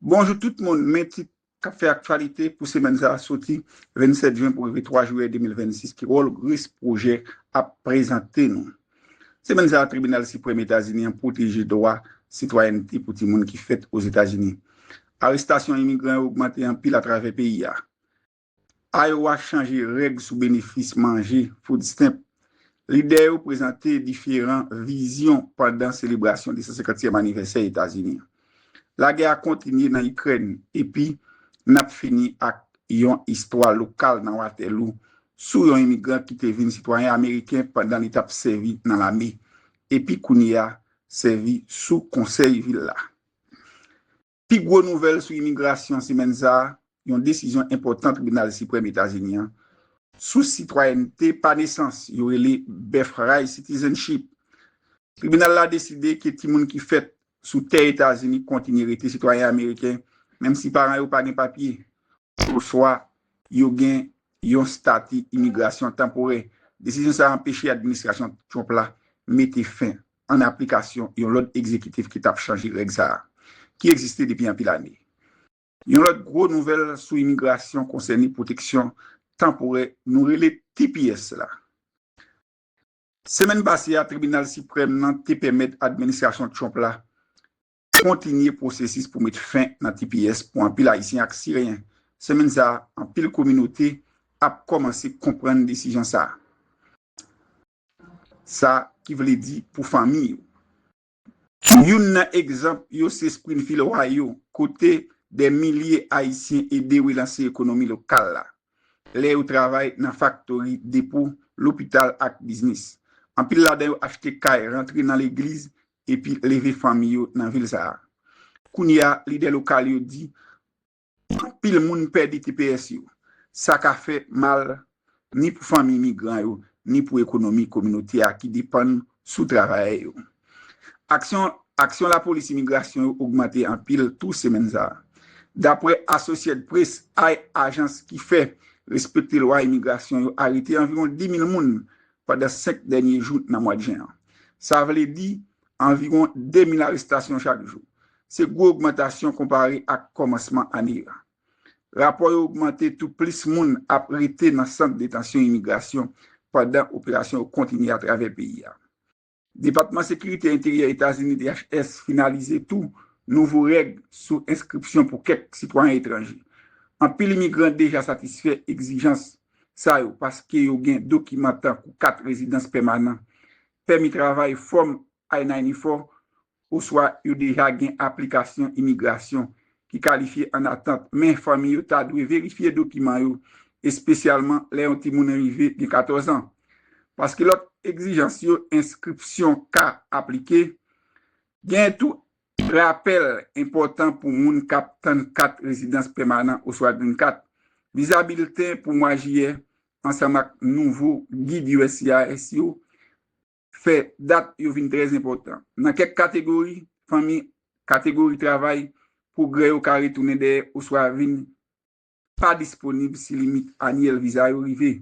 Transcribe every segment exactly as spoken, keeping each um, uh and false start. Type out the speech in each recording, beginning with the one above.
Bonjou tout moun, men tit k ap fè aktyalite pou semèn sa a soti vennsèt jen pou rive twa jiyè de mil vennsis ki World Grace Project ap prezante nou. Semèn sa a, Tribinal Siprèm Etazini an pwoteje dwa sitwayènte pou timoun ki fèt Ozetazini. Arestasyon imigran yo ogmante anpil atravè peyi a. Iowa chanje règ sou benefis manje, food stamp. Lidè yo prezante diferan vizyon pandan selebrasyon de san senkantyèm anivèsè Etazini an. Lagè a kontinye nan Ikrèn, epi n ap fini ak yon istwa lokal nan Waterloo sou yon imigran ki te vin sitwayen ameriken pandan li t ap sèvi nan lame, epi kounye a sèvi sou konsèy vil la. Pi gwo nouvèl sou imigrasyon semèn sa a, yon desizyon enpòtan Tribinal Siprèm Etazini an sou sitwayènte pa nesans, yo rele birthright citizenship. Tribinal la deside ke timoun ki fèt sou tè Etazini kontinye rete sitwayen ameriken, menm si paran yo pa gen papye, oswa yo gen yon estati imigrasyon tanporè. Desizyon sa a anpeche administrasyon Trump la mete fen an aplikasyon yon lòd egzekitif ki t ap chanje règ sa a, ki egziste depi anpil ane. Yon lòt gwo nouvèl sou imigrasyon konsène pwoteksyon tanporè nou rele T P S la. Semèn pase a, Tribinal Siprèm nan te pèmèt administrasyon Trump la kontinye pwosesis pou met fen nan T P S pou anpil Ayisyen ak Siryen. Semèn sa a, anpil kominote ap kòmanse konprann desizyon sa a. Sa ki vle di pou fanmi yo. Youn nan egzanp yo se Springfield, Ohio, kote dè milye Ayisyen ede relanse ekonomi lokal la, lè yo travay nan faktori, depo, lopital ak biznis. Anpil ladan yo achte kay, rantre nan legliz, epi leve fanmi yo nan vil sa a. Kounye a, lidè lokal yo di anpil moun pèdi T P S yo. Sa ka fè mal ni pou fanmi imigran yo, ni pou ekonomi kominote a ki depann sou travayè yo. Aksyon, aksyon lapolis imigrasyon yo ogmante anpil tou semèn sa a. Daprè Associated Press, ay ajans ki fè respekte lwa imigrasyon yo arete anviwon dis mil moun pandan senk dènye jou nan mwa jen an. Sa vle di anviwon de mil arestasyon chak jou. Se gwo ogmantasyon konpare ak kòmansman ane a. Rapò yo ogmante tou plis moun ap rete nan sant detansyon imigrasyon pandan operasyon yo kontinye atravè peyi a. Depatman Sekirite Enteryè Etazini, D H S, finalize tou nouvo règ sou enskripsyon pou kèk sitwayen etranje. Anpil imigran deja satisfè egzijans sa yo paske yo gen dokiman tankou kat rezidans pèmanan, pèmi travay, fòm I ninety-four, oswa yo deja gen aplikasyon imigrasyon ki kalifye an atant, men fanmi yo ta dwe verifye dokiman yo, espesyalman lè yon timoun rive gen katòz an. Paske lòt egzijans yo enskripsyon ka aplike, gen tou rapèl enpòtan pou moun k ap tann kat rezidans pèmanan oswa Green Card. Viza bilten pou mwa jiyè ansanm ak nouvo gid U S C I S yo fè dat yo vin trè enpòtan. Nan kèk kategori, fanmi, kategori travay, pwogrè yo ka retounen dèyè oswa vin pa disponib si limit anyèl viza yo rive.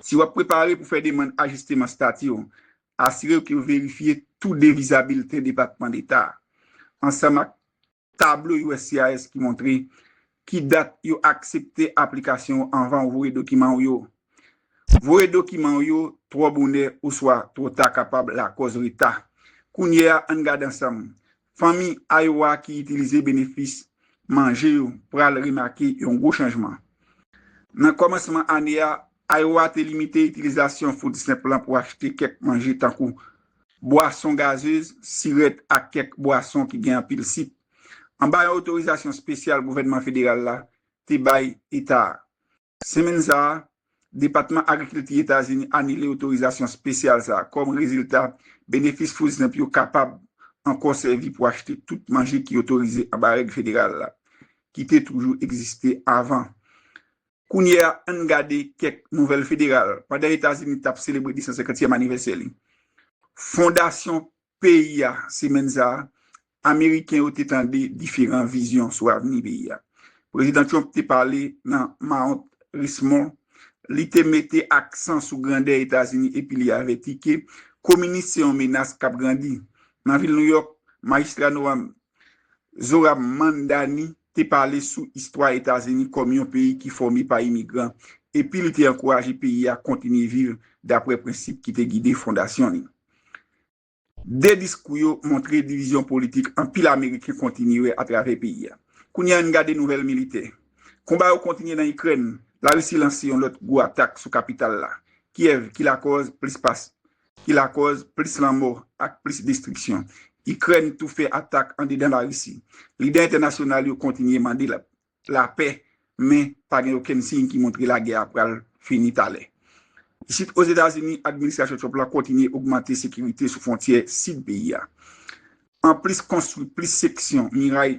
Si w ap prepare pou fè demann ajisteman estati w, asire w ke w verifye tou de viza bilten Depatman Deta a, ansanm ak tablo U S C I S ki montre ki dat yo aksepte aplikasyon w anvan w voye dokiman w yo. Voye dokiman w yo twò bonè oswa twò ta kapab lakòz reta. Kounye a, ann gade ansanm. Fanmi Iowa ki itilize benefis manje yo pral remake yon gwo chanjman. Nan kòmansman ane a, Iowa te limite itilizasyon food stamp lan pou achte kèk manje tankou bwason gazez, sirèt ak kèk bwason ki gen anpil sik. Anba yon otorizasyon espesyal gouvènman federal la te bay eta a. Semèn sa a, Depatman Agrikilti Etazini anile otorizasyon espesyal sa a. Kòm rezilta, benefis food stamp yo kapab ankò sèvi pou achte tout manje ki otorize anba règ federal la, ki te toujou egziste avan. Kounye a, ann gade kèk nouvèl federal. Pandan Etazini t ap selebre de san senkantyèm anivèsè li, fondasyon peyi a, semèn sa a, Ameriken yo te tande diferan vizyon sou avni peyi a. Prezidan Trump te pale nan Mount Rushmore, li te mete aksan sou grandè Etazini epi li avèti ke kominis se yon menas k ap grandi. Nan vil Nouyòk, majistra Noam Zohran Mamdani te pale sou istwa Etazini kòm yon peyi ki fòme pa imigran, epi li te ankouraje peyi a kontinye viv dapre prensip ki te gide fondasyon li. De diskou yo montre divizyon politik anpil Ameriken kontinye wè atravè peyi a. Kounye a, ann gade nouvèl militè. Konba yo kontinye nan Ikrèn. Larisi lanse yon lòt gwo atak sou kapital la, Kyèv, ki lakòz plis pas, ki lakòz plis lanmò ak plis destriksyon. Ikrèn tou fè atak andedan Larisi. Lidè entènasyonal yo kontinye mande la, lapè, men pa gen okenn siy ki montre lagè a pral fini talè. Isit Ozetazini, administrasyon Trump la kontinye ogmante sekirite sou fwontyè sid peyi a. Anplis konstwi plis seksyon miray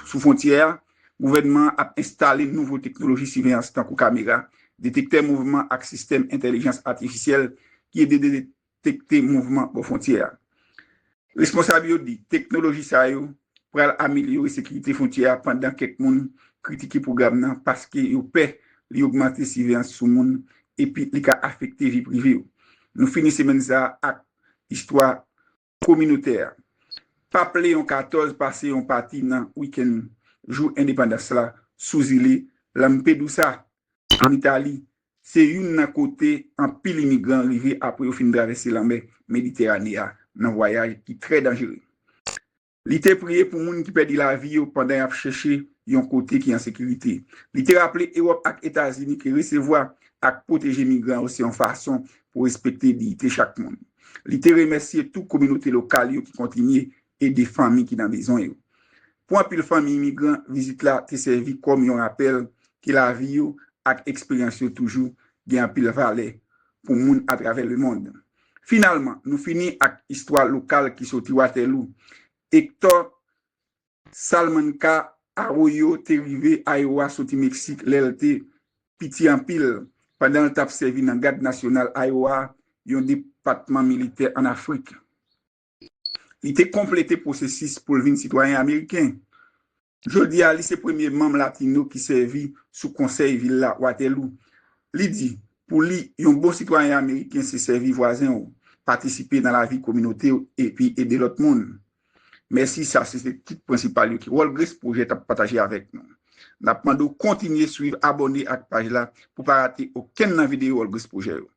sou fwontyè a, gouvènman an ap enstale nouvo teknoloji siveyans tankou kamera, detektè mouvman ak sistèm entèlijans atifisyèl ki ede detekte mouvman bò fwontyè a. Responsab yo di teknoloji sa yo pral amelyore sekirite fwontyè a, pandan kèk moun kritike pwogram nan paske yo pè li ogmante siveyans sou moun epi li ka afekte vi prive yo. Nou fini semèn sa a ak istwa kominotè a. Pap Leyon katòz pase yon pati nan wikenn jou endepandans la sou zile Lampedusa, ann Itali. Se youn nan kote anpil imigran rive apre yo fin travèse lanmè Meditèrane a nan vwayaj ki trè danjere. Li te priye pou moun ki pèdi lavi yo pandan y ap chèche yon kote ki an sekirite. Li te raple Ewòp ak Etazini ke resevwa ak pwoteje migran yo se yon fason pou respekte diyite chak moun. Li te remèsye tou kominote lokal yo ki kontinye ede fanmi ki nan bezwen yo. Pou anpil fanmi imigran, vizit la te sèvi kòm yon rapèl ke lavi yo ak eksperyans yo toujou gen anpil valè pou moun atravè lemonn. Finalman, nou fini ak istwa lokal ki soti Waterloo. Hector Salamanca Arroyo te rive Iowa soti Meksik lè l te piti anpil, pandan l t ap sèvi nan Gad Nasyonal Iowa, yon depatman militè ann Afrik. Li te konplete pwosesis pou l vin sitwayen ameriken. Jodi a, li se premye manm latino ki sèvi sou konsèy vil la, Waterloo. Li di, pou li, yon bon sitwayen ameriken se sèvi vwazen w, patisipe nan lavi kominote w epi ede lòt moun. Mèsi, sa se tit prensipal yo ke World Grace Project ap pataje avèk nou. N ap mande w kontinye swiv, abòne ak paj la pou pa rate okenn nan videyo World Grace Project yo.